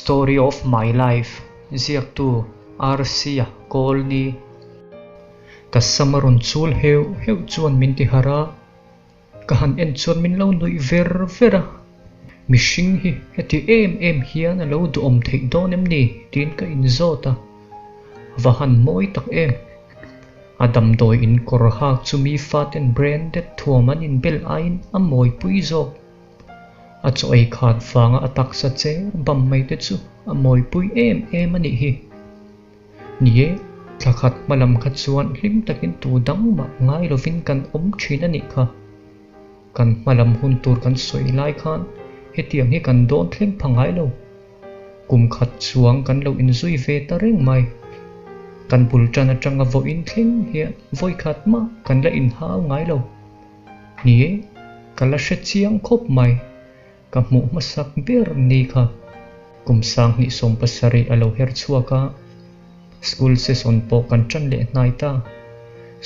Story of my life ziaktu Rc-a Kawlni. Ka sam a rawn chul heuh heuh chuan min ti harh a, ka han en chuan min lo nuih ver ver a, mihring hi heti em em hian a lo duhawm theih dawn em ni tiin ka inzawt a, a va han mawi tak em. A damdawi in kawr hak chu mi faten branded thuam an inbel aiin a mawipui zawk. A chaw ei khat vanga a taksa cher bam mai te chu a mawipui em em a nih hi. Ni e, thla khat hma lam kha chuan hlim takin tu dang mah ngai lovin kan awm thin a nih kha. Kan hma lam hun tur kan sawi lai khan hetiang hi kan dawn thleng pha ngai lo. Kum khat chuang kan lo inzui ve ta reng mai. Kan bul tan atanga vawiin thleng hian vawi khat mah kan la inhau ngai lo. Ni e, ka la hre chiang khawp mai. Ka hmuh hmasak ber ni kha. Kum 2017 a lo her chhuak a, school session pawh kan tan leh hnai ta.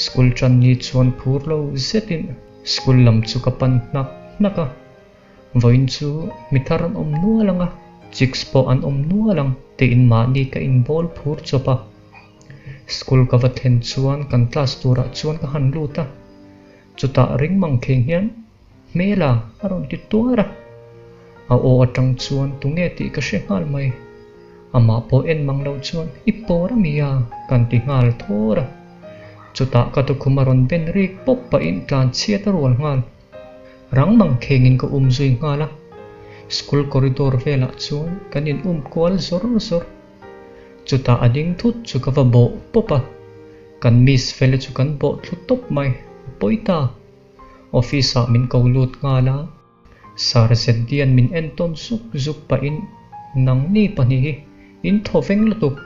School tan ni chuan phur lo zetin school lam chu ka pan hnak hnak a. Vawiin chu mi thar an awm nual ang a, chicks pawh an awm nual ang tiin mahni ka inbawl phur chawp a. School ka va thlen chuan kan class turah chuan ka han lut a, chutah ring mang kheng hian Hmela a rawn ti tuar a. A aw atang chuan tunge tih ka hre nghal mai. Amah pawh en mang lo chuan i pawr a mi a kan ti nghal thawr a. Chutah ka tukhum a rawn ben rik pawp pahin tlan chhiat a rual nghal. Rang mang khengin ka um zui nghal a. School corridor velah chuan kan in um kual zawr zawr. Chutah a ding thut chu ka va bawh pawp a. Kan miss fela chu kan bawh thlu tawp mai. A pawi ta. Office ah min ko lut nghal a. Sir Zeddian min entawn zuk zuk pahin nangni pahnih hi in thaw veng lutuk,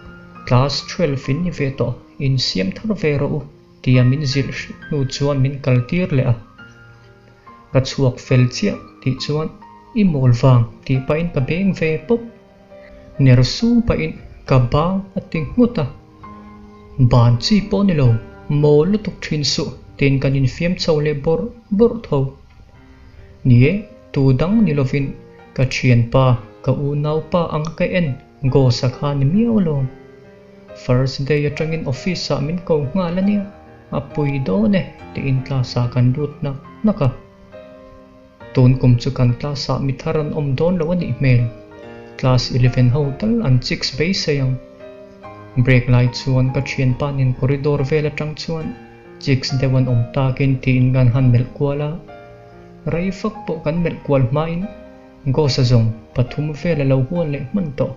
class 12 in ni ve tawh, in siam thar ve rawh u tia min zilh hrep hnu chuan min kal tir leh a. Ka chhuak fel chiah tih chuan i mawl vang tih pahin ka beng ve pawp. Ner sung pahin ka bang a ti nghut a. Ban chi pawh ni lo, mawl lutuk thin suh tiin kan infiam chho leh bawrh bawrh tho. Ni e, tu dang ni lovin ka thianpa, ka unaupa anga ka en Ghost-a kha ni miau alawm. First day atangin office-ah min ko nghal a nia, a pui dawn e tiin class-ah kan lut hnak hnak a. Tun kum chu kan class-ah mi thar an awm dawn lo a nih hmel. Class 11 ho tal an chicks beisei ang. Break lai chuan ka thianpa nen corridor vel atang chuan chicks deuh an awm takin tiin kan han melh kual a. Rei fak pawh kan melh kual hmain Ghost-a zawng pathum vel a lo hual leh hman tawh.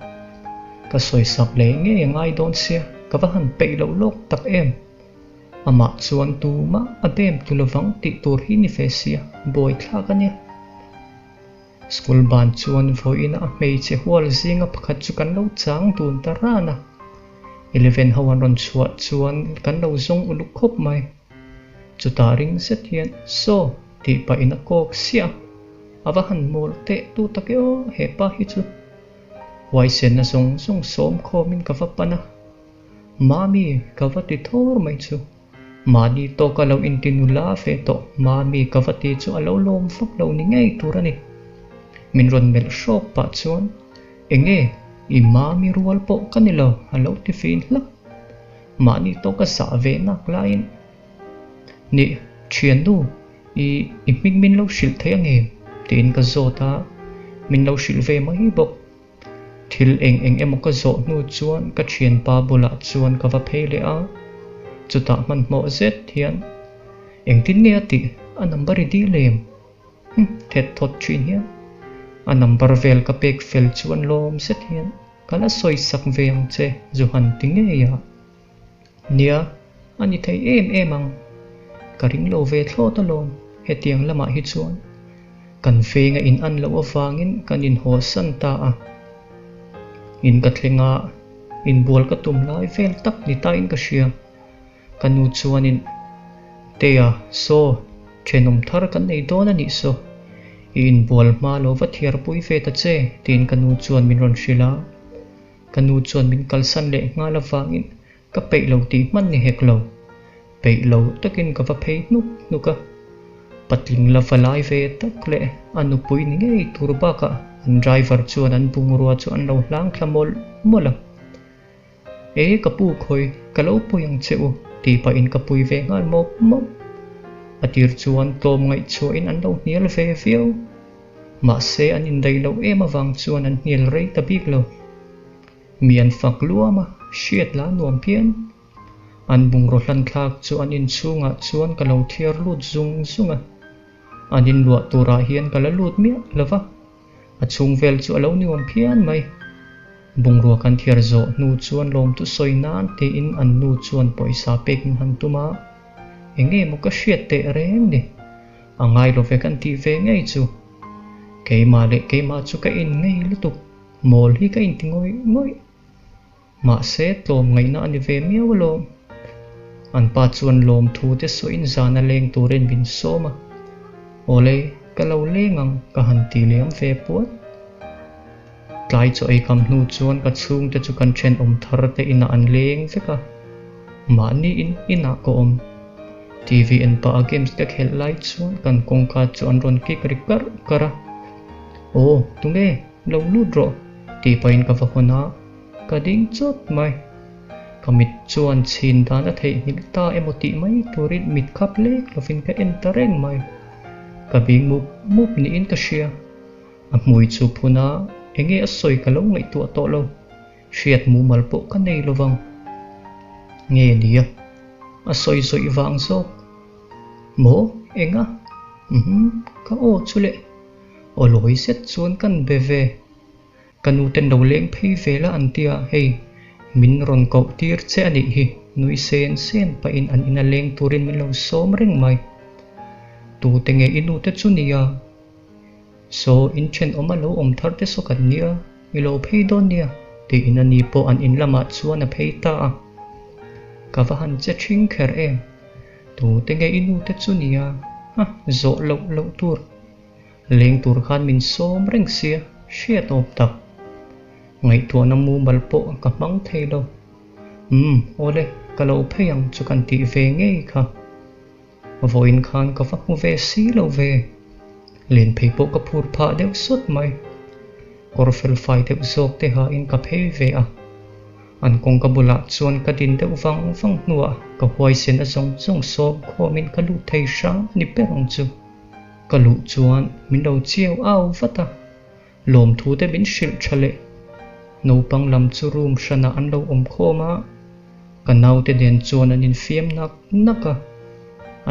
Ka sawisak leh ngei a ngai dawn sia, ka va han peih loh lawk tak em. Amah chuan tumah a bem tu lovang tih tur hi ni ve sia, buaithlak a nia. School ban chuan vawiin a hmeichhe hual zinga pakhat chu kan lo chang dun ta ran a. 11 ho an rawn chhuah chuan kan lo zawng uluk khawp mai. Chutah ring zet hian Saw tih pahin a kawk siah a, a va han mawl teh tu tak e aw he pa hi chu. Huaisenna zawng zawng sawm khawmin ka va pan a. Mami, ka va ti thawr mai chu. Mahni tawka lo inti nula ve tawh Mami ka va ti chu a lo lawm vak lo ni ngei tur a ni. Min rawn melh hrawk pah chuan, Enge, i Mami rual pawh ka ni lo, a lo ti fin hlak. Mahni tawka zah ve nak laiin, Nih, thiannu, i i hming min lo hrilh thei angem? tiin ka zawt a, min lo hrilh ve mai bawk. Thil eng eng emaw ka zawh hnu chuan ka thianpa bulah chuan ka va phei leh a, chutah hmanhmawh zet hian, Engtin nge a tih? A number i dil em? Hm, thet thawt thin hian. A number vel ka pek fel chuan lawm zet hian, Ka la sawisak ve ang che, Johan ti ngei a. Nia, a ni thei em em ang. Ka ring lo ve thlawt alawm, hetiang lamah hi chuan. Kan veng a in an loh avangin kan inhawsan ta a. In ka thleng a, inbual ka tum lai vel tak ni tain ka hria. Ka nu chuanin, Tea, saw, thenawm thar kan nei dawn a nih saw. I inbual hma lo va thiarpui ve ta che, tiin ka nu chuan min rawn hrilh a. Ka nu chuan min kalsan leh nghal avangin ka peih lo tih hman ni hek lo. Peih lo takin ka va phei hnuk hnuk a. Patling la va lai ve tak leh a nupui ni ngei tur bakah An driver chuan an bungrua chu an lo hlang thla mawlh mawlh a. E ka pu khawi, ka lo pui ang che u, tih pahin ka pui ve nghal mawp mawp. A tir chuan tlawm ngaihchhuahin an lo hnial ve viau. Mahse an indaih loh em avang chuan an hnial rei ta bik lo. Mi an fak luam a, hriat la nuam phian. An bungraw hlanthlak chu an inchhungah chuan ka lo thiar lut zung zung a. An inluah turah hian ka la lut miah lo va, a chhung vel chu a lo niawm phian mai. Bungrua kan thiar zawh hnu chuan lawmtu sawi nan tiin an nu chuan pawisa pek min han tum a, eng nge maw ka hriat teh reng ni? A ngai lo ve kan tih ve ngei chu. Keimah leh keimah chu ka in ngei lutuk, mawl hi ka inti ngawih ngawih. Mahse, tlawm ngaihna a ni ve miau alawm. An pa chuan lawmthu te sawiin zana leng turin min sawm a. Awle, ka lo leng ang, ka han ti liam ve puat. Tlai chaw ei kam hnu chuan ka chhungte chu kan thenawm thar te inah an leng vek a. Mahni in inah ka awm. TV en pah a games ka khelh lai chuan kan kawngka chu an rawn kik ri karh karh a. Aw, tunge? Lo lut rawh, tih pahin ka va hawn a. Ka ding chawt mai. Ka mit chuan chhin dan a theihnghilh ta emaw tih mai turin mit khap lek lovin ka en ta reng mai. Ka bing mup mup niin ka hria. A hmui chu phun a, enge a sawi ka lo ngaihtuah tawh lo. Hriat mumal pawh ka nei lovang. Nge nia? A sawi zawih vang zawk. Maw? Enga? Umm, ka aw chu le. Aw lawi zet chuan kan be ve. Ka nu ten lo leng phei vel a an tia, hei, min rawn koh tir che a nih hi, nui sen sen pahin an ina leng turin min lo sawm reng mai. Tute nge i nu te chu nia? Saw, in thenawm a lo awm thar te saw kan nia, i lo phei dawn nia, tiin a ni pawh an in lamah chuan a phei ta a. Ka va han che ṭhing kher em? Tute nge i nu te chu nia? Ha, zawh loh loh tur. Leng tur khan min sawm reng sia, hriat awm tak. Ngaihtuahna mumal pawh ka hmang thei lo. Umm, awle, ka lo phei ang chu kan tih ve ngei kha. Vawiin khan ka va hmu ve si lo ve. Len phei pawh ka phur phah deuh sawt mai. Kawr fel fai deuh zawk te hain ka phei ve a. An kawngka bulah chuan ka din deuh vang vang hnuah ka huaisen a zawng zawng sawm khawmin ka lut thei hrang a ni ber ang chu. Ka luh chuan min lo chiau au vat a, lawmthu te min hrilh tha leh. Naupang lam chu room hranah an lo awm khawm a, ka naute nen chuan an infiam nak nak a,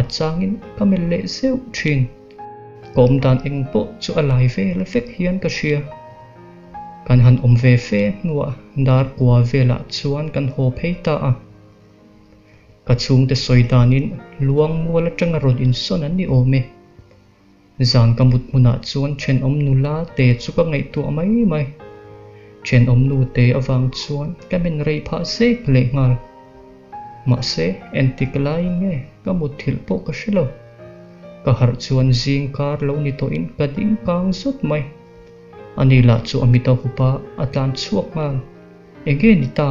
a changin ka melh leh zeuh thin. Ka awm dan eng pawh chu a lai vel vek hian ka hria. Kan han awm ve fe hnuah dar kua velah chuan kan haw phei ta a. Ka chhungte sawi danin luang mual atanga rawn insawn an ni awm e. Zan ka mut hmunah chuan thenawm nula te chu ka ngaihtuah mai mai. Thenawm nu te avang chuan ka men rei phah zek lehnghal. Mahse, entik laiin nge ka mutthilh pawh ka hre lo. Ka harh chuan zing kar lo ni tawhin ka ding kang zawt mai. Ani lah chu a mit a hup a, a tlan chhuak nghal. Enge ni ta?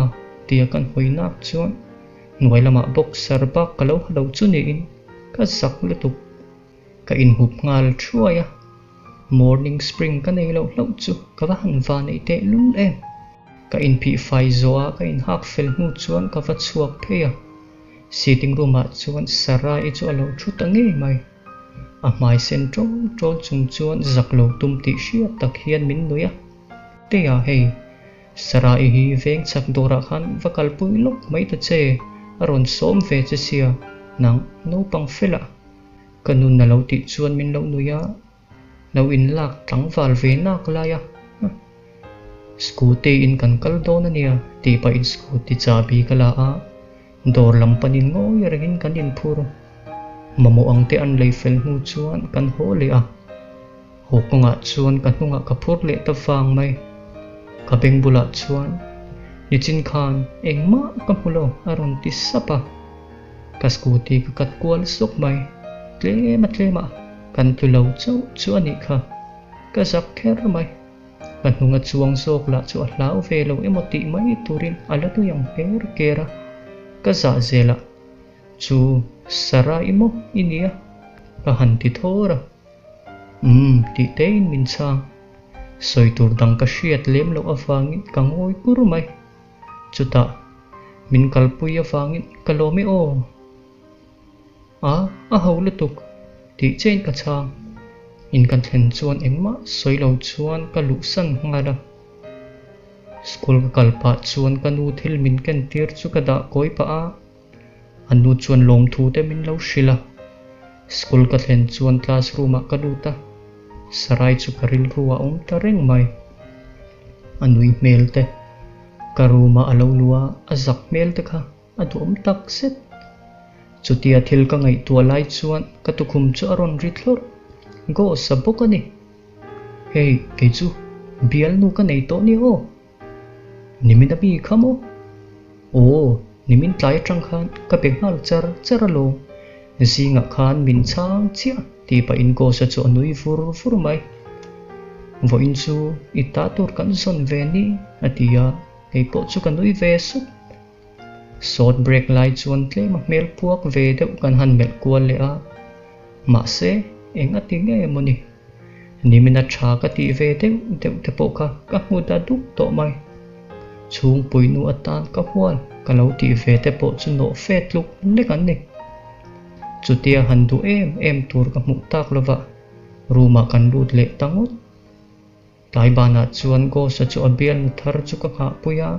tia kan hawi nak chuan hnuai lamah boxer bak ka lo ha lo chu niin ka zak lutuk. Ka inhup nghal thuai a, morning spring ka nei loh hlauh chu ka va han va neih teh lul em. Ka inphih fai zawh a ka inhak fel hnu chuan ka va chhuak phei a, sitting room ah chuan Sarah-i chu a lo thu ta ngei mai. A hmai sen ṭawl ṭawl chung chuan zak lo tum tih hriat tak hian min nuih a, Tea hei, Sarai hi veng chak dawrah khan va kalpui lawk mai ta che, a rawn sawm ve che sia, nang naupang fela ka nun a lo tih chuan min lo nui a, lo inlak tlangval ve nak lai a, huh. Scooty in kan kal dawn a nia tih pahin scooty chahbi ka la a, dawr lam panin ngawi rengin kan inphur. Mamawh ang te an lei fel hnu chuan kan haw leh a. Haw kawngah chuan ka hnungah ka phur leh ta vang mai. Ka beng bulah chuan, Nichin khan engmah ka hmu lo a rawn ti sap a. Ka scooty ka kat kual sawk mai. Tlem a tlem a, kan tlu lo chauh chu a nih kha. Ka zak kher mai. Ka hnunga chuang zawk lah chu a hlau ve lo emaw tih mai turin a la nui ang ker ker a. Ka zah zelah, Chu Sarah i maw i nia? Ka han ti thawr a. Umm, tih tein min chhang. Sawi tur dang ka hriat lem loh avangin ka ngawi kur mai. Chutah, min kalpui avangin ka lawm e aw. A, a ho lutuk, tih chein ka chhang. In ka thlen chuan engmah sawi lo chuan ka luhsan nghal a. School ka kal pah chuan ka nu thil min ken tir chu ka dah kawi pah a. A nu chuan lawmthu te min lo hrilh a. School ka thlen chuan class room ah ka lut a, Sarai chu ka rilru a awm ta reng mai. A nui hmel te, ka room ah a lo luh a, a zak hmel te kha a duhawm tak zet. Chutia thil ka ngaihtuah lai chuan ka tukhum chu a rawn ri thlawrh. Ghost a bawk a ni. Hei, kei chu bialnu ka nei tawh nia aw. Nimin a mi kha maw? Aw, nimin tlai atang khan ka be nghal char char alawm. Zingah khan min chhang chiah tih pahin Ghost-a chu a nui vur vur mai. Vawiin chu i ta tur kan zawn ve ni a ti a, kei pawh chu ka nui ve sup. Short break lai chuan tlem a hmel puak ve deuh kan han melh kual leh a, mahse eng a ti nge maw ni? Nimina tha ka tih ve deuh deuh te pawh kha ka hmu ta duk tawh mai. Chhungpui nu atan ka hual ka lo tih ve te pawh chu nawh fe tluk lek an ni. Chutia han duh em em tur ka hmuh tak lovah room ah kan lut leh ta ngawt. Tlai banah chuan Ghost-a chu a bialnu thar chu ka nghahpui a,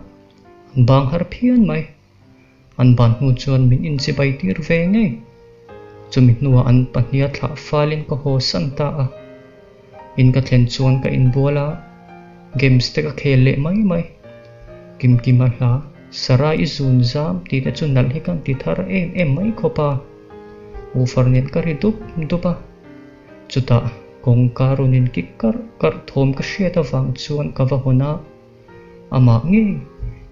an bang har phian mai. An ban hnu chuan min inchibai tir ve ngei. Chumi hnuah an pahniha thlah falin ka haw san ta a. In ka thlen chuan ka inbual a, games te ka khel leh mai mai. Kimkima hla, Sarai i zun zam tih te chu nalh hi kan ti thar em em mai khawp a. Woofer nen ka ri dup dup a. Chutah kawngka rawn inkik karh karh thawm ka hriat avang chuan ka va hawn a. Amah ngei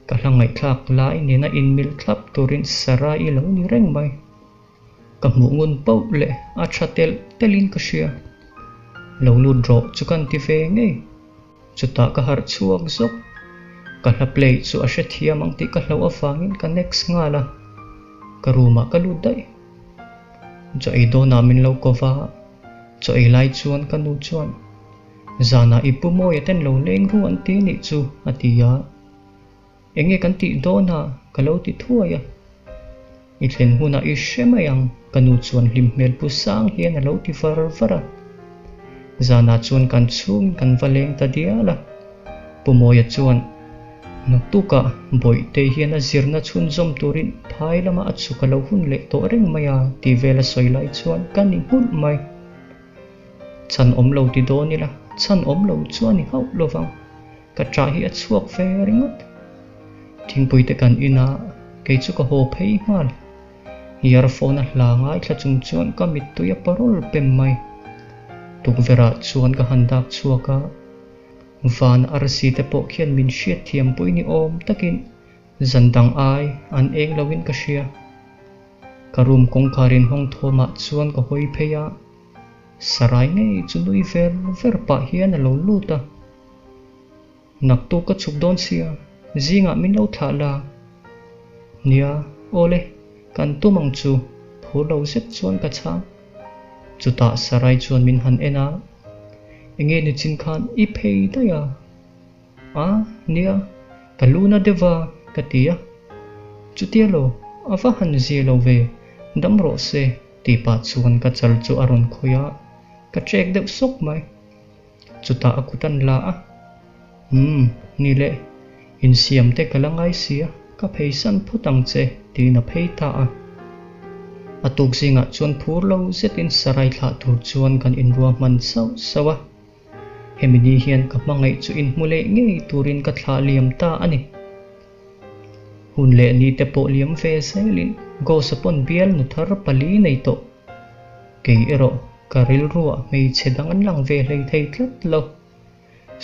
ka hla ngaihthlak lai nena inmil thlap turin Sarai i lo ni reng mai. Ka hmuh ngun pauh leh a tha telh telhin ka hria. Lo lut rawh chu kan ti ve ngei. Chutah ka harh chhuak zawk. Ka hla play chu a hrethiam ang tih ka hlauh avangin ka next nghal a. Ka room ah ka lut daih. Chaw ei dawnah min lo ko va, chaw ei lai chuan ka nu chuan, Zanah i pu Mawia ten lo leng ru an ti nih chu, a ti a. Enge kan tih dawn a? ka lo ti thuai a. I thlen hunah i hre mai ang, ka nu chuan hlim hmel pu sang hian a lo ti var var a. Zanah chuan kan chhungin kan va leng ta dial a. Pu Mawia chuan, Naktukah Bawihtei hian a zirna chhunzawm turin phai lama a chhuk a lo hun leh tawh reng mai a tih vel a sawi lai chuan ka ni nghulh mai. Chhan awm lo ti dawn ila, chhan awm lo chu a ni hauh lo vang. Ka ṭah hi a chhuak ve ringawt. Thingpui te kan in a, kei chu ka haw phei nghal. Earphone a hla ngaithla chung chuan ka mittui a parawl pem mai. Tukverh ah chuan ka han dak chhuak a, van arsi te pawh khian min hriatthiam pui ni awm takin zan dang ai an eng loin ka hria. Ka room kawngkhar inhawng thawmah chuan ka hawi phei a, Sarai ngei chu nui ver ver pah hian a lo lut a. Naktuk ka chhuk dawn sia, zingah min lo thlah la. Nia, awle, kan tum ang chu, phur lo zet chuan ka chhang. Chutah Sarai chuan min han en a, Enge nichin khan i phei daih a? A, nia, ka lu na deuh va, ka ti a. Chutia lo, a va han zia lo ve, dam rawh se, tih pah chuan ka chal chu a rawn khawih a, ka ṭek deuh sawk mai. Chutah a kut an la a, Umm, ni le, insiam te ka la ngai sia, ka pheisan phawt ang che, tiin a phei ta a. A tuk zingah chuan phur lo zetin sarai thlah tur chuan kan inruahman sauh sauh a. Hemi ni hian ka hmangaih chu inhmu leh ngei turin ka thlah liam ta a ni. Hun leh ni te pawh liam ve zelin Ghost-a pawn bial nu thar pali nei tawh. Kei erawh ka rilruah hmeichhe dang an lang ve hlei thei tlat lo.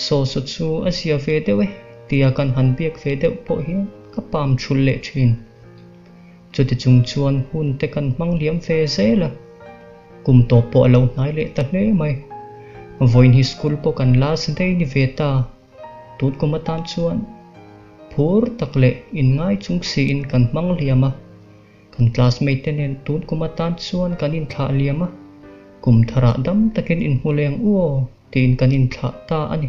Saw saw chu a zia ve deuh e tia kan han biak ve deuh pawh hian ka pam thulh leh thin. Chuti chung chuan hun te kan hmang liam ve zel a, kum tawp pawh a lo hnai leh ta hle mai. Vawiin hi school pawh kan last day ni ve ta, tun kum atan chuan phur tak leh inngai chung siin kan hmang liam a. Kan classmate te nen tun kum atan chuan kan inthlah liam a, kum tharah dam takin inhmu leng u aw tiin kan inthlah ta a ni.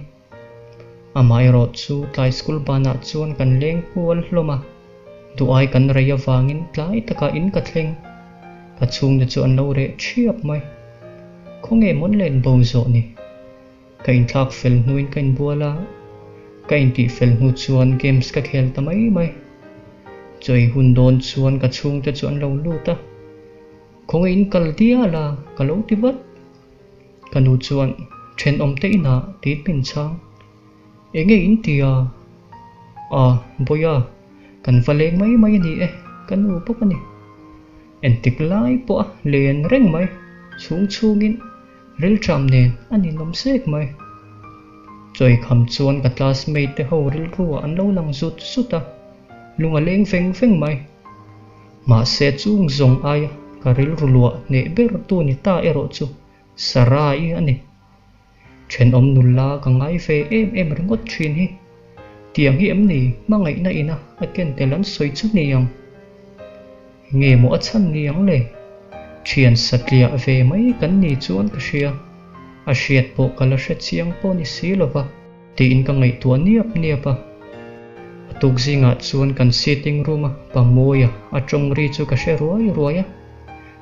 Amaherawhchu tlai school banah chuan kan leng kual hlawm a, duh ai kan rei avangin tlai takah in ka thleng. Ka chhungte chu an lo reh thiap mai. Khawnge mawn len bo zawh ni? Ka inthlak fel hnuin ka inbual a, ka intih fel hnu chuan games ka khel ta mai mai. Chaw ei hun dawn chuan ka chhungte chu an lo lut a, Khawnge in kal dial a? ka lo ti vat. Ka nu chuan, Thenawmte inah tiin min chhang. Enge in ti a? A, Bawiha, kan va leng mai mai a ni e, ka nu bawk a ni. Entik lai pawh a len reng mai, chhung chhungin rilṭam nen a ninawm sek mai. Chawi kham chuan ka classmate te ho rilru ah an lo lang zut zut a, lung a leng veng veng mai. Mahse chung zawng aia ka rilru luah hneh ber tu ni ta erawh chu Sarah-i a ni. Thenawm nula ka ngai ve em em ringawt thin hi. Tiang hi em ni hmangaihna ina a ken tel an sawi chu ni ang? Nge maw a chhan ni ang le? Thian satliah ve mai kan ni chuan ka hria. A hriat pawh ka la hre chiang pawh ni si lo va. Tiin ka ngaihtuah niap niap a. A tuk zingah chuan kan sitting room a pa Mawia a tawng ri chu ka hre ruai ruai a.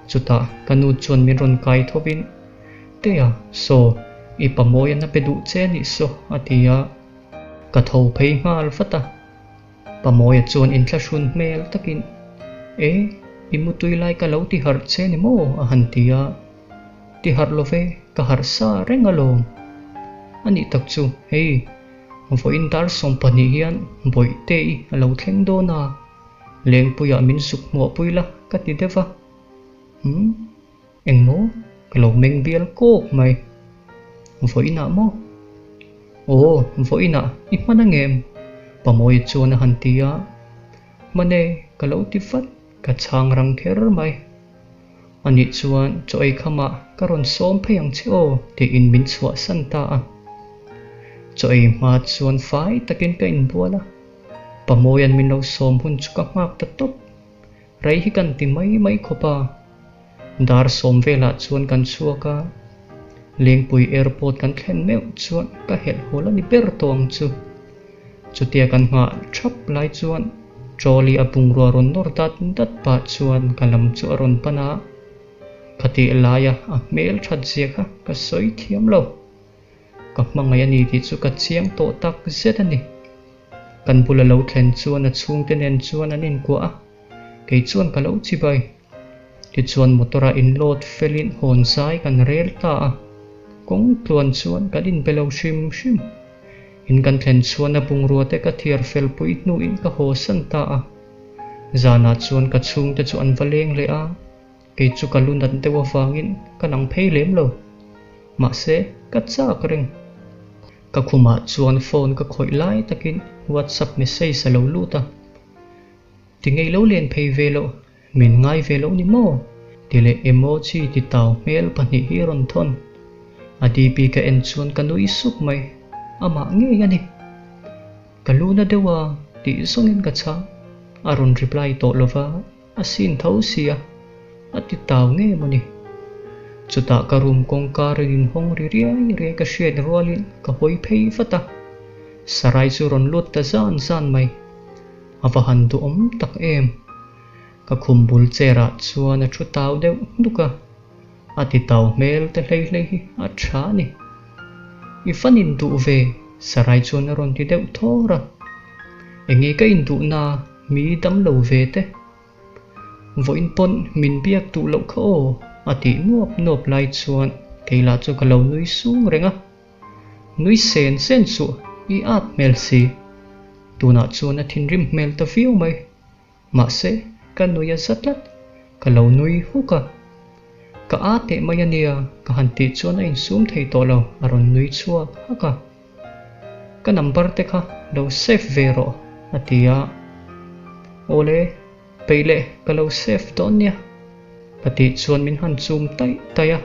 Chutah ka nu chuan min rawn kai thovin, Tea, saw, i pa Mawian a pe duh che anih saw, a ti a. Ka tho phei nghal vat a. Pa Mawia chuan inthlahrun hmel takin, E, i mutui lai ka lo ti harh che ni maw? a han ti a. Ti harh lo ve, ka harh sa reng alawm. A nih tak chu, hei, vawiin dar 12 hian Bawihte-i a lo thleng dawn a, Lengpuiah min zuk hmuahpui la ka ti deuh va. Umm, engmaw? Ka lo meng bial kawk mai. Vawiinah maw? Aw, vawiinah i hman angem? Pamawia chuan a han ti a. Hman e, ka lo ti vat, ka chhang rang kher mai. Anih chuan chaw ei khamah ka rawn sawm phei ang che aw tiin min chhuahsan ta a. Chaw ei hma chuan fai takin ka inbual a. Pamawia'n min lo sawm hun chu ka nghak ta tawp. Rei hi kan ti mai mai khawp a. Dar sawm velah chuan kan chhuak a. Lengpui airport kan thlen meuh chuan ka helh hawl a ni ber tawh ang chu. Chutia kan nghah thap lai chuan trolley a bungrua rawn nawr dat dat pah chuan ka lam chu a rawn pan a. Khatih laia a hmel that zia kha ka sawi thiam lo. Ka hmangaih a ni tih chu ka chiang tawh tak zet a ni. Kan bula lo thlen chuan a chhungte nen chuan an inkuah a, kei chuan ka lo chibai. Tichuan motor ah inload felin hawn zai kan rel ta a, kawng tluan chuan kan inbe lo hrim hrim. In kan thlen chuan a bungrua te ka thiar fel pui hnuin ka haw san ta a. Zanah chuan ka chhungte chu an va leng leh a, kei chu ka lu nat deuh avangin ka lang phei lem lo. Mahse, ka chak reng. Ka khumah chuan phone ka khawih lai takin WhatsApp message a lo lut a. Ti ngei lo len phei ve loh, min ngai ve loh ni maw? Ti leh emoji ti tau hmel pahnih hi rawn thawn. A DP ka en chuan ka nui sup mai, amah ngei a ni. Ka lu na deuh a tih zawngin ka chhang, a rawn reply tawh lova a sin tho sia, a ti tau nge maw ni? Chutah ka room kawngka rawn inhawng ri riai riai ka hriat rualin ka hawi phei vat a, Sarai chu rawn lut ta zan zan mai. A va han duhawm tak em? Ka khum bul chair ah chuan a thu tau deuh hnuk a, a ti tau hmel te hlei hlei hi a tha a ni. I fan in duh ve, Sarai chuan a rawn ti deuh thawr a. Enge ka in duh na, mi dam lo ve te. Vawiin pawn min biak duh loh kha aw, a tih nuap nuap lai chuan kei lah chu ka lo nui sung reng a. Nui sen sen suh, i at hmel si. Tunah chuan a thinrim hmel ta viau mai. Mahse, ka nui a za tlat. Ka lo nui huk a. Ka a teh mai a nia, ka han tih chuan a insum thei tawh lo, a rawn nui chhuak hak a. Ka number te kha lo save ve rawh, a ti a. Awle, peih leh ka lo save dawn nia, ka tih chuan min han chum taih taih a.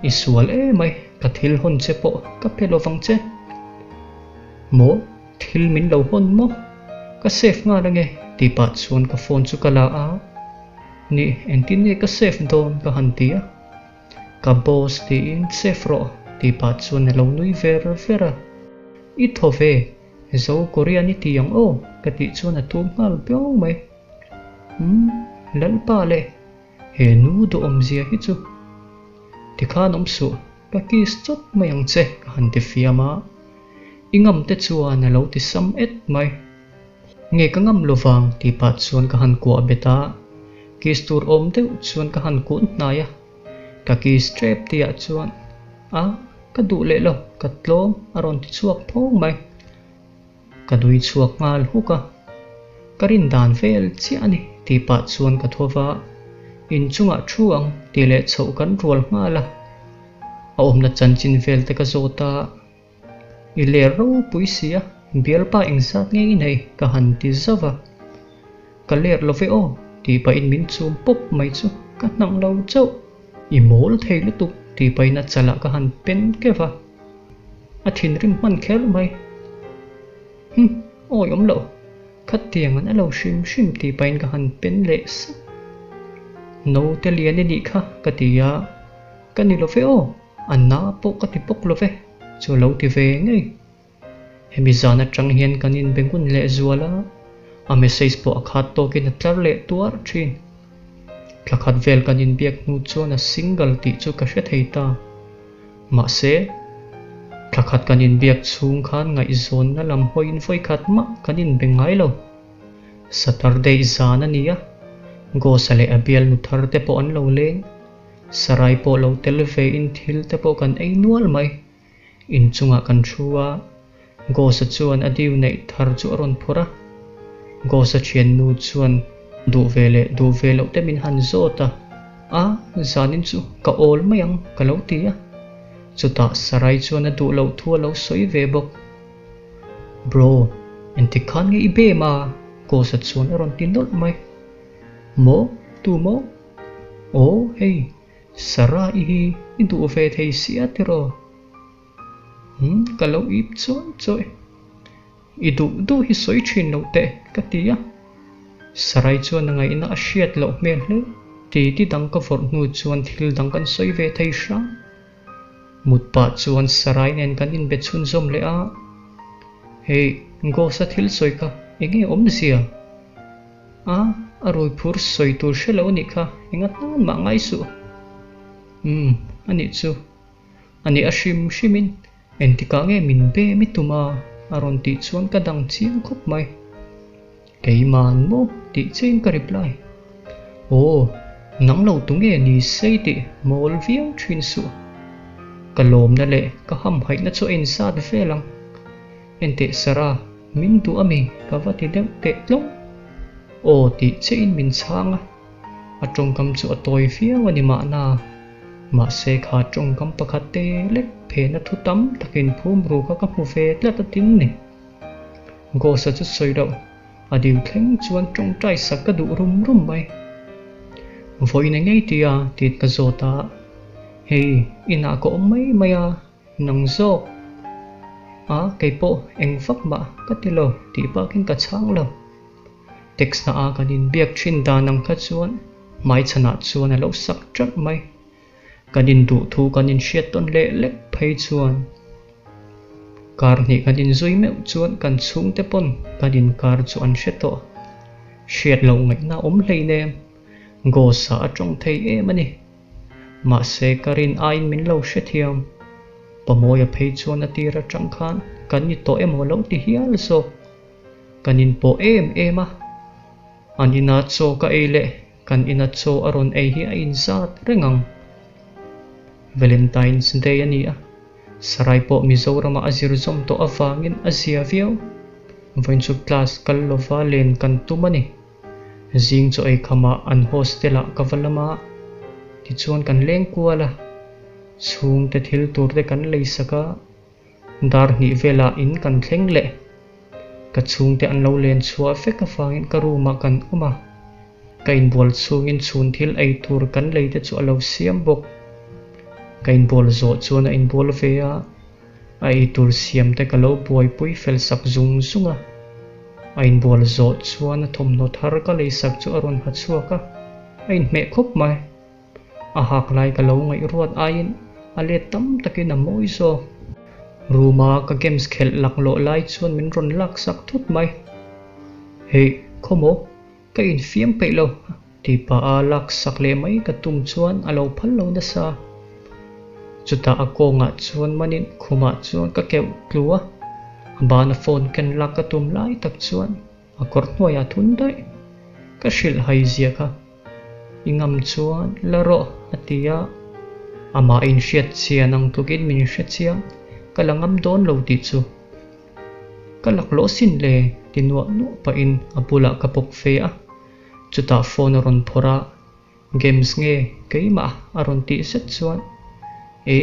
I sual emai, ka thil hawn che pawh ka pe lovang che. Maw? Thil min lo hawn maw? Ka save nghal ange tih pah chuan ka phone chu ka la a, Ni, engtin nge ka save dawn ka han ti a. Ka boss tiin save rawh tih pah chuan a lo nui ver ver a. I thaw ve, Zo Korean i ti ang aw, ka tih chuan a tum nghal piau mai. Umm, Lalpa le, he nu duhawmzia hi chu. Tikhan awm suh, ka kiss chawt mai ang che, ka han ti fiam a. I ngam te chuan a lo ti sam et mai. Nge ka ngam lo vang tih pah chuan ka han kuah bet a, kiss tur awm deuh chuan ka han kun hnai a. Ka kiss tep tihah chuan, A, ka duh leh lo, ka tlawm a rawn ti chhuak phawng mai. Ka nui chhuak nghal huk a, Ka rin dan vel chiah a ni tih pah chuan ka tho va, Inchungah thu ang tih leh chhoh kan rual nghal a. A awmna chanchin vel te ka zawt a. I ler ropui si a, bialpa engzat nge i nei? ka han ti zauh a. Ka ler lo ve aw, tih pahin min chum pawp mai chu ka hnang lo chauh. I mawl thei lutuk, tih pahin a chalah ka han pen keuh a. A thinrim hman kher mai. Hum, awi awm loh, khatiang an a lo hrim hrim tih pahin ka han pen leh sak. Naute lian i nih kha, ka ti a. Ka ni lo ve aw, a na pawh ka ti bawk lo ve. Chu lo ti ve ngei. Hemi zan atang hian kan inbe ngun leh zual a, a message pawh a khat tawkin a tlar leh tuar thin. Thla khat vel kan inbiak hnu chuan a single tih chu ka hre thei ta. Mahse, thla khat kan inbiak chhung khan ngaihzawnna lam hawiin vawikhat mah kan inbe ngai lo. Saturday zan a ni a, Ghosa leh a bialnu thar te pawh an lo leng. Sarai pawh lo tel ve in thil te pawh kan ei nual mai. Inchungah kan thu a, Ghosa chuan a diu neih thar chu a rawn phawrh a. Ghosa thiannu chuan duh ve leh duh ve loh te min han zawt a, A, zanin chu ka awl mai ang ka lo ti a. Chutah Sarai chuan a duh loh thu a lo sawi ve bawk. Bro, engtik khan nge i bem a? Ghosa chuan a rawn ti nawlh mai. Maw? Tu maw? Aw, hei, Sarah i hi i duh ve thei sia tiraw? Umm, ka lo ip chawi chawi. I duh duh hi sawi thin lo teh, ka ti a. Sarai chuan a ngaihna a hriat loh hmel hle. Ti ti dang ka vawrh hnu chuan thil dang kan sawi ve thei hrang. Mut pah chuan Sarai nen kan inbe chhunzawm leh a. Hei, Ghost-a thil sawi kha eng nge awmzia? A, a rui phur sawi tur hre lo a nih kha, enga tan mah ngai suh. Umm, a nih chu. A nih a hrim hrimin engtikah nge min be mi tum a? a rawn tih chuan ka dang chiang khawp mai. Keiman maw tih chiahin ka reply. Aw, nang lo tu nge ni sei tih mawl viau thin suh. Ka lawmna leh ka hamhaihna chu a inzat vel ang. Enteh Sarah, min duh ami? Ka va ti deuh teh tlawng. Aw tih chiahin min chhang a, a tawngkam chu a tawi viau a ni mahna. Mahse kha tawngkam pakhat te lek phena thu tam takin phum ru kha ka hmu ve tlat a tin ni. Ghost-a chu sawi loh, a dil thleng chuan tawngtai sak ka duh rum rum mai. Vawiin engei tia tiin ka zawt a, Hei, inah ka awm mai mai a, Nang zawk a kei pawh eng vak mah ka ti lo tih bakin ka chhang lo. Text na a kan inbiak thin dan ang kha chuan hmaichhanah chuan a lo sak ṭalh mai. Kan induh thu kan inhriat tawn leh lek phei chuan kar hnih kan inzui meuh chuan kan chhungte pawn kan inkar chu an hre tawh. Hriat loh ngaihna awm hleinem. Ghost-a a tawng thei em a ni. Mahse ka rin aiin min lo hrethiam. Pamawia phei chuan a tir atang khan kan ni tawh emaw lo ti hial zawk. Kan inpawh em em a. An ina chaw ka ei leh kan ina chaw a rawn ei hi a inzat reng ang. Valentine's Day a ni a, Sarai pawh Mizorama a zir zawm tawh avangin a zia viau. Vawiin chu class kal lova len kan tum a ni. Zing chaw ei khamah an hostel ah ka va lam a, tichuan kan leng kual a, chhungte thil tur te kan lei sak a, dar hnih velah in kan thleng leh. Ka chhungte an lo len chhuah vek avangin ka room ah kan awm a, ka inbual chhungin chhun thil ei tur kan lei te chu a lo siam bawk. Ka inbual zawh chuan a inbual ve a. A eitur siam te ka lo buaipui fel sak zung zung a. A inbual zawh chuan a thawmhnaw thar ka lei sak chu a rawn ha chhuak a, a inhmeh khawp mai. A hak lai ka lo ngaihruat aiin a let tam takin a mawi zawk. Room-a ka games khelh laklawh lai chuan min rawn laksak thut mai. Hey, khawmaw? Ka infiam peih lo, tih pah a laksak leh mai ka tum chuan a lo phal lo nasa. Chutah a kawngah chuan manin khumah chuan ka keuh tlu a, a bana phone ken lak ka tum lai tak chuan a kawr hnuaiah thun daih. Ka hrilh hai zia kha. I ngam chuan la rawh, a ti a. Amah inhriat chian ang tlukin min hre chiang, ka la ngam dawn lo tih chu. Ka laklawh sin le ti nuah nuah pahin a bulah ka bawk ve a, chutah phone a rawn phawrh a, Games nge keimah a rawn tih zet chuan E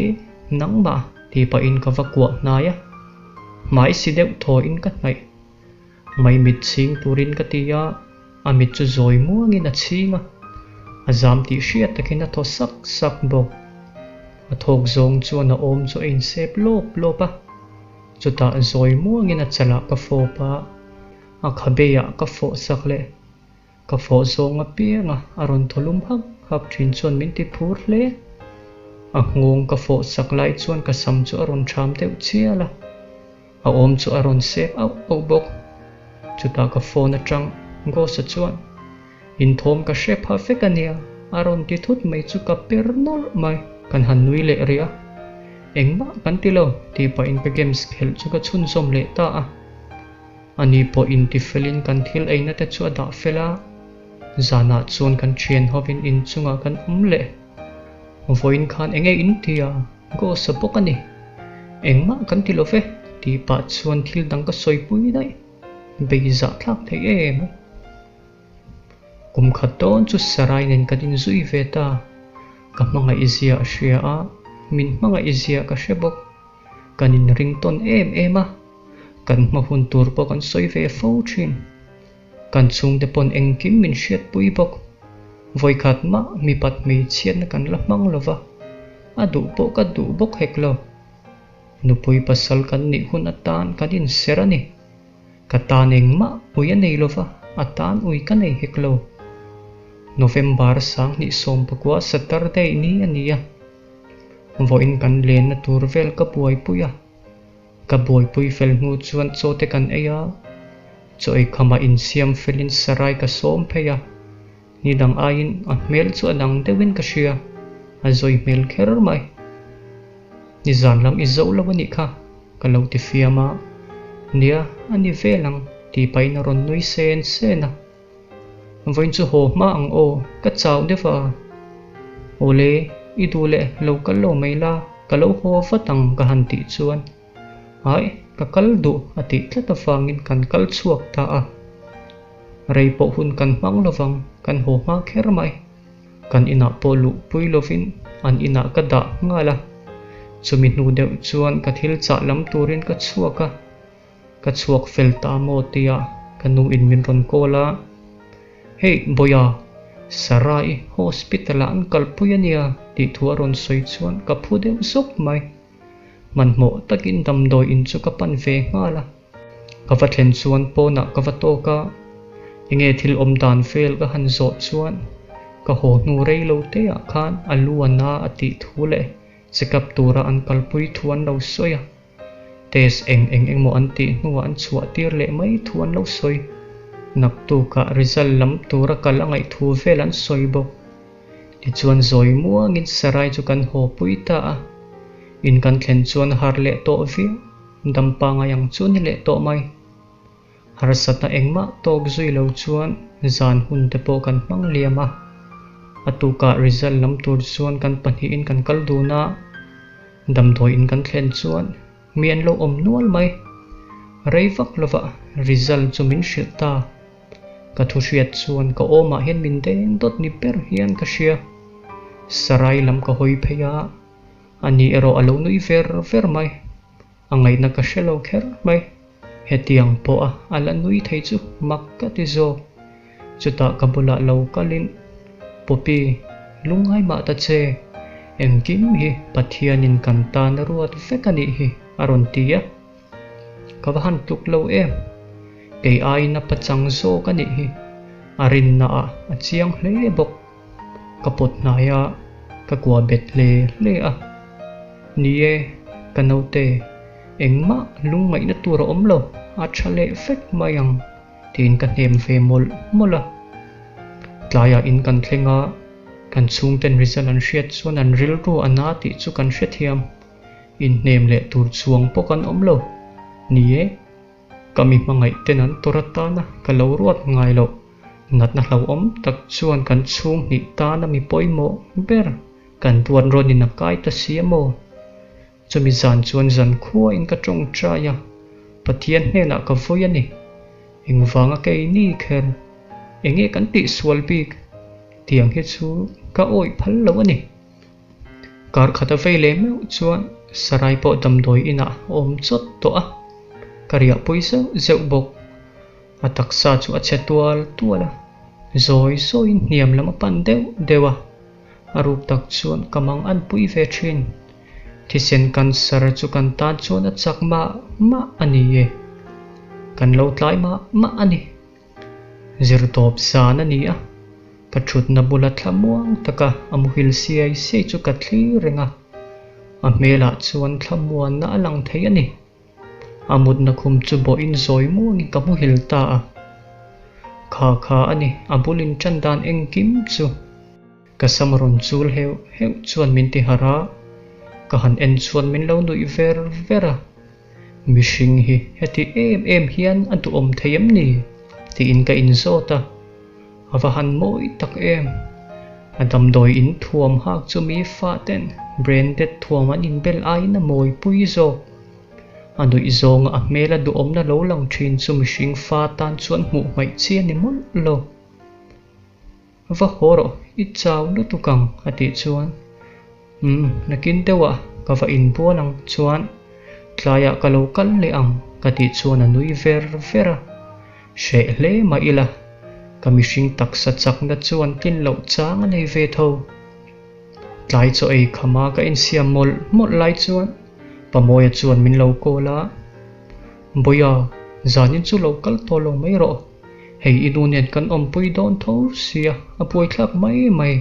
nangmah tih pahin ka va kuah hnai a, hmai si deuh thawiin ka hnaih. Maimit chhing turin ka ti a, a mit chu zawi muangin a chhing a, a zam tih hriat takin a thaw sak sak bawk. A thawk zawng chuan a awm chu a insep lawp lawp a. Chutah zawi muangin a chalah ka fawp a, a khabeiah ka fawh sak leh. Ka fawh zawng apiang a, a rawn thaw lum hak hak thin chuan min ti phur hle. A nghawng ka fawh sak lai chuan ka sam chu a rawn ṭham deuh chial a, a awm chu a rawn sep auh auh bawk. Chutah ka phone aṭang Ghost-a chuan, Inthawm ka hre pha vek a nia, a rawn ti thut mai chu ka per nawlh mai. Kan han nui leh rih a, engmah kan ti lo tih pahin ka games khelh chu ka chhunzawm leh ta a. Ani pawh intifelin kan thil eina te chu a dah fel a, zanah chuan kan thian hovin inchungah kan awm leh. Vawiin khan enge in ti a, Ghost a bawk a ni. Engmah kan ti lo ve tih pah chuan thil dang ka sawipui daih. Beizah thlak thei em a. Kum khat dawn chu Sarai nen kan inzui ve ta. Ka hmangaih zia a hria a, min hmangaih zia ka hre bawk. Kan inring tawn em em a, kan hma hun tur pawh kan sawi ve fo thin. Kan chhungte pawn engkim min hriatpui bawk. Vawikhat mah mipat hmeichhiatna kan la hmang lo va, a duh pawh ka duh bawk hek lo. Nupui pasal kan nih hun atan kan inser a ni. Ka tan engmah ui a nei lova, a tan ui ka nei hek lo. November 2019 Saturday ni a ni a. Vawiin kan lenna tur vel ka buaipui a. Ka buaipui fel hnu chuan chaw te kan ei a. Chaw ei khamah insiam felin sarai ka sawm phei a. Ni dang aiin a hmel chu a dang deuhin ka hria, a zawi hmel kher mai. Ni zan lam i zo lo a nih kha, ka lo ti fiam a. Nia, a ni vel ang, tih pahin a rawn nui sen sen a. Vawiin chu haw hma ang aw, ka chau deuh a. Awle, i duh leh lo kal lo mai la, ka lo haw vat ang ka han tih chuan. Ai, ka kal duh a tih tlat avangin kan kal chhuak ta a. Rei pawh hun kan hmang lovang, kan haw hma kher mai. Kan inah pawh luhpui lovin an inah ka dah nghal a. Chumi hnu deuh chuan ka thil chah lam turin ka chhuak a. Ka chhuak fel ta maw tia ka nu in min rawn call a. Hey, Bawia, Sarah-i hospital-ah an kalpui a nia tih thu a rawn sawi chuan ka phu deuh zawk mai. Hmanhmawh takin damdawi in chu ka pan ve nghal a. Ka va thlen chuan pawnah ka va tawk a, enge thil awm dan vel ka han zawh chuan ka haw hnu rei lo te ah khan a lu a na a tih thu leh check up tura an kalpui thu an lo sawi a. Test eng eng engmaw an tih hnuah an chhuah tir leh mai thu an lo sawi. Naktukah result lam tura kal a ngaih thu vel an sawi bawk. Tichuan zawi muangin Sarai chu kan haw pui ta a, in kan thlen chuan har leh tawh viau, dam pangai ang chu ni leh tawh mai. Harsatna engmah tawk zui lo chuan zan hun te pawh kan hmang liam a, a tukah result lam tur chuan kan pahnihin kan kal dun a, damdawi in kan thlen chuan mi an lo awm nual mai. Rei vak lovah result chu min hrilh ta. Ka thu hriat chuan ka awmah hian min deng dawt ni ber hian ka hria. Sarai lam ka hawi phei a, ani erawh a lo nui ver ver mai. A ngaihna ka hre lo kher mai. Hetiang pawha a la nui thei chu mak ka ti zawk. Chutah ka bulah lo kalin, Poppy, lungngai mah ta che, engkim hi Pathianin kan tan a ruat vek a nih hi, a rawn ti a. Ka va han tluk lo em? Kei aiin a pachang zawk a nih hi. A rinna ah a chiang hle bawk. Ka pawt hnai a, ka kuah bet hle hle a. Ni e, ka naute, Engmah lungngaihna tur a awm lo, a tha leh vek mai ang tiin ka hnem ve mawlh mawlh a. Tlaiah in kan thleng a, kan chhungten result an hriat chuan an rilru a na tih chu kan hrethiam. Inhnem leh tur chuang pawh kan awm lo. Ni e, ka mi hmangaih ten an tawrh atana ka lo ruat ngai loh. Natna hlauhawm tak chuan kan chhung hnih tana mi pawimawh ber kan duat rawnin a kai ta si a maw? Chumi zan chuan zankhuain ka tawngtai a, Pathian hnenah ka vawi a ni. Engvanga keini kher? Enge kan tihsual bik? Tiang hi chu ka awih phal lo a ni. Kar khat a vei leh meuh chuan Sarai pawh damdawi inah a awm chawt tawh a, ka riahpui zeuh zeuh bawk. A taksa chu a chhe tual tual a, zawi zawiin hniam lam a pan deuh deuh a, a ruk tak chuan ka mang an pui ve thin. Thisen cancer chu kan tan chuan a chak mah mah a ni e. Kan lo tlai mah mah a ni. Zirtawp zan a ni a, ka thutna bula thlamuang taka a muhil siai siai chu ka thlir reng a, a hmelah chuan thlamuanna a lang thei a ni. A mutna khum chu bawhin zawi muangin ka muhil ta a. Kha kha a ni, a bulin tan dan engkim chu. Ka sam rawn chul heuh heuh chuan min ti harh a, ka han en chuan min lo nuih ver ver a. Mihring hi heti em em hian a duhawm thei em ni? tiin ka inzawt a, a va han mawi tak em! A damdawi in thuam hak chu mi faten branded thuam an inbel aiin a mawipui zawk. A nuih zawnga a hmel a duhawmna lo lang thin chu mihring fa tan chuan hmuh hmaih chi a ni mawlh lo. Va haw rawh, i chau lutuk ang a tih chuan Umm, nakin deuhah ka va inbual ang chuan tlaiah ka lo kal leh ang ka tih chuan a nui ver ver a. Hreh hle mah ila, ka mihring taksa chakna chuan tlin loh chang a nei ve tho. Tlai chaw ei khama ka insiam mawlh mawlh lai chuan Pamawia chuan min lo call a, Bawia, zanin chu lo kal tawh lo mai rawh. Hei i nu nen kan awmpui dawn tho sia, a buaithlak mai mai,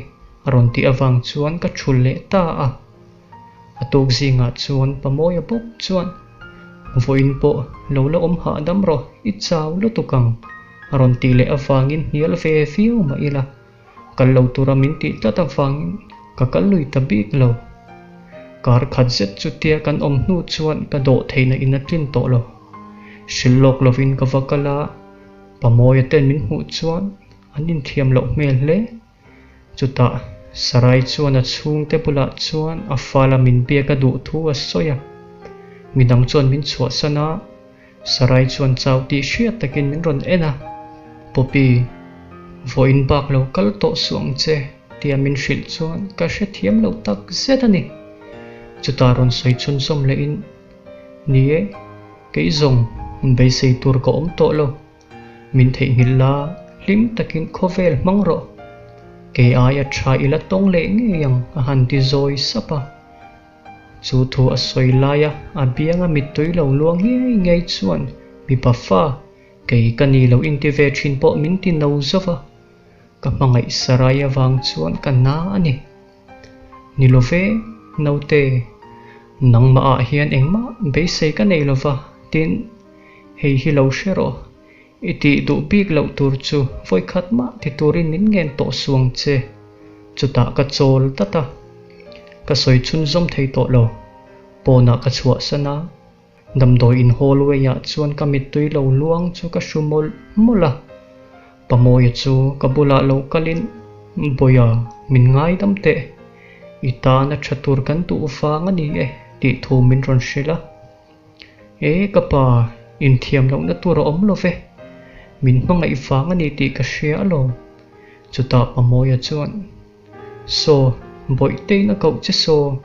a rawn tih avang chuan ka thul leh ta a. A tuk zingah chuan Pamawia bawk chuan, Vawiin pawh lo la awm hahdam rawh, i chau lutuk ang, a rawn tih leh avangin hnial ve viau mah ila, Kal lo tura min tih tlat avangin ka kal lui ta bik lo. Kar khat zet chutia kan awm hnu chuan ka dawh theihna in a tlin tawh lo. Hrilh lawk lovin ka va kal a, Pamawia ten min hmuh chuan an inthiam loh hmel hle. Chutah Sarai chuan a chhungte bulah chuan a fala min biak a duh thu a sawi a. Midang chuan min chhuahsan a, Sarai chuan chau tih hriat takin min rawn en a, Poppy, vawiin bak lo kal tawh suh ang che, tia min hrilh chuan ka hrethiam lo tak zet a ni. Chutah rawn sawi chhunzawm lehin, Ni e, kei zawng beisei tur ka awm tawh lo. Min theihnghilh la, hlim takin khawvel hmang rawh. Kei aia tha i la tawng leh ngei ang, a han ti zawi sap a. Chu thu a sawi laia a bianga mittui lo luang ngei ngei chuan mipa fa, kei ka ni lo inti ve thin pawh min ti no zauh a, ka hmangaih sarai avang chuan ka na a ni. Ni lo ve, naute, nangmah ah hian engmah beisei ka nei lova, tin, hei hi lo hre rawh, I tih duh bik loh tur chu vawikhat mah ti turin min ngen tawh suang che. Chutah ka chawl dat a. Ka sawi chhunzawm thei tawh lo. Pawnah ka chhuahsan a. Damdawi in hallway ah chuan ka mittui lo luang chu ka hru mawlh mawlh a. Pamawia chu ka bulah lo kalin, Bawia, min ngaidam teh. I tan a tha tur kan duh vang a ni e, tih thu min rawn hrilh a. E ka pa, inthiam lohna tur a awm lo ve. Min hmangaih vang a ni tih ka hria alawm. Chutah Pamawia chuan, Saw, Bawihteiin a koh che saw,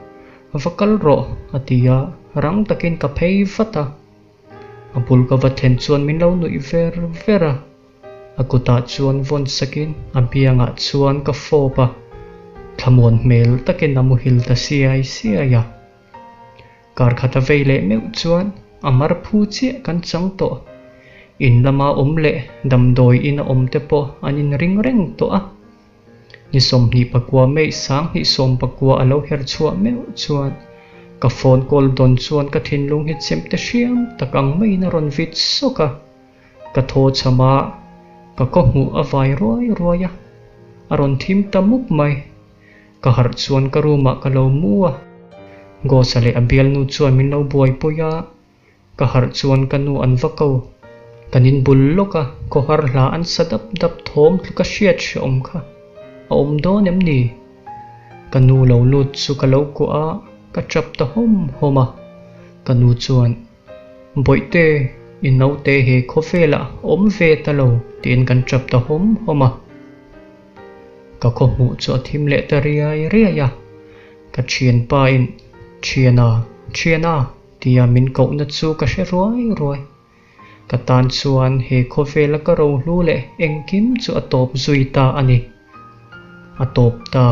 va kal rawh, a ti a, rang takin ka phei vat a. A bul ka va thlen chuan min lo nuih ver ver a. A kutah chuan vawn sakin a biangah chuan ka fawp a, thlamuan hmel takin a muhil ta siai siai a. Kar khat a vei leh meuh chuan a mar phu chiah kan chang tawh. In lama awm leh damdawi in a awm te pawh an inring reng tawh a. Ni 24 May 2019 a lo her chhuah meuh chuan ka. Ka phone call dawn chuan ka thinlung hi chemte hriam tak ang maiin a rawn vit sawk a. Ka thaw cham a, ka khaw hmuh a vai ruai ruai a, a rawn thim ta mup mai. Ka harh chuan ka room ah ka lo mu a, Ghosa leh a bialnu chuan min lo buaipui a, ka harh chuan ka nu an va ko. Kan inbul lawk a, khawhar hla an sa dap dap thawm tluka hriat hrehawm kha a awm dawn em ni? Ka nu lo lut chu ka lo kuah a, ka tap ta hawm hawm a, ka nu chuan Bawihte, i naute he khawvelah awm ve ta lo tiin kan tap ta hawm hawm a. Ka khaw hmuh chu a thim leh ta riai riai a, ka thianpa in Thiana, Thiana tia min kohna chu ka hre ruai ruai. Ka tan chuan he khawvela ka rohlu leh engkim chu a tawp zui ta a ni. A tawp ta.